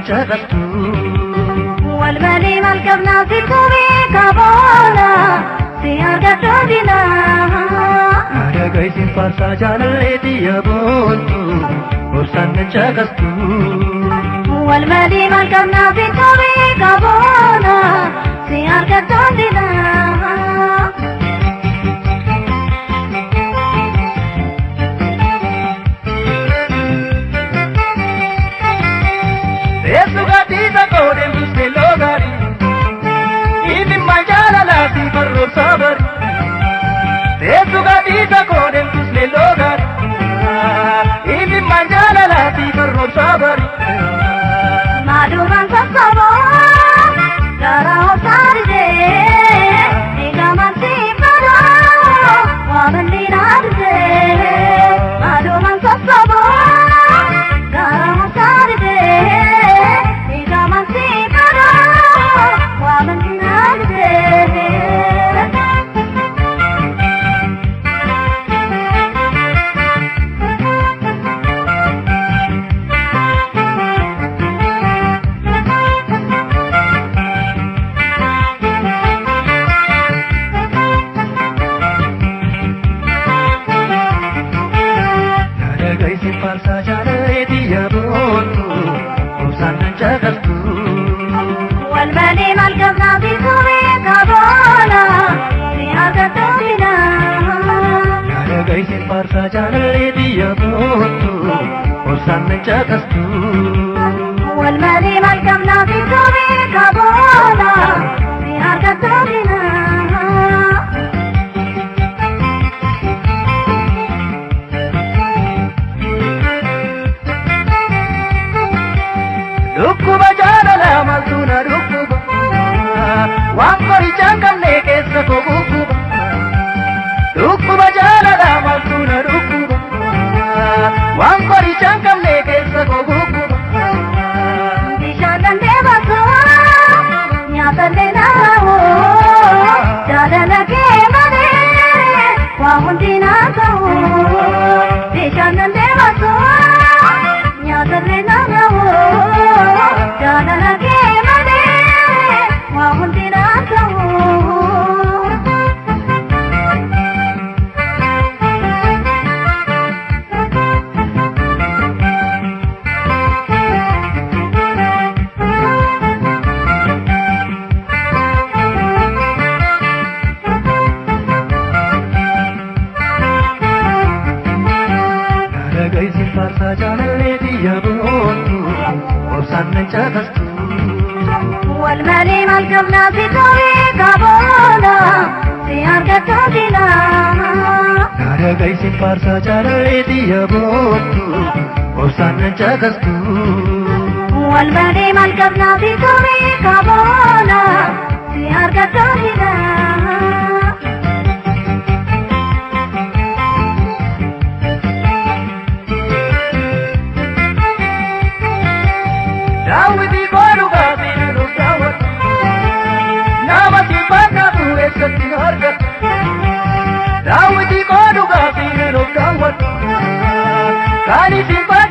caqastu. Walmalee maal qabnaa si tumee kaboona si argachuu dina. Dhagaysiin faarsaa jaalallee xiyya boontu obsaan nan caqastu. Walmalee maal qabnaa si tumee kaboona si argachuu dina. Madumaan sassaaboo garaa obsaadhee eegamaan siifadoo waamalli naadhee. Madumaan sassaaboo garaa obsaadhee eegamaan siifadoo waamalli naadhee. Walmalee maal qabnaa si tumee kaboona si argachuu dina. Dhagaysiin faarsaa jaalallee xiyya boontu obsaan nan caqastu. Walmalee maal qabnaa si tumee kaboona si argachuu dina. Dhukkuba jaalalaa maaltu na dhukkuba waan qorichaan qabne keessa koo gugguba. Dhukkuba jaalalaa maaltu na dhukkuba waan qorichaan qabne keessa koo gugguba. Bishaan dandee baasu nyaatallee naawu jaalala kee malee waa hundi naa ta'u. Bishaan dandee baasu nyaatallee naawu jaalala kee malee waa hundi naa ta'u. Dhagaysiin faarsaa jaalallee xiyya boontu obsaan nan caqastu. Walmalee maal qabnaa si tumee kaboona si argachuu dina. Dhagaysiin faarsaa jaalallee xiyya boontu obsaan nan caqastu. Walmalee maal qabnaa si tumee kaboona si argachuu dina. Daawwitii koo dhugaatii na dhugdaawwatu nama si fakkaatu eessatti argatu. Daawwitii koo dhugaatii na dhugdaawwatu kan isin fakkaatu.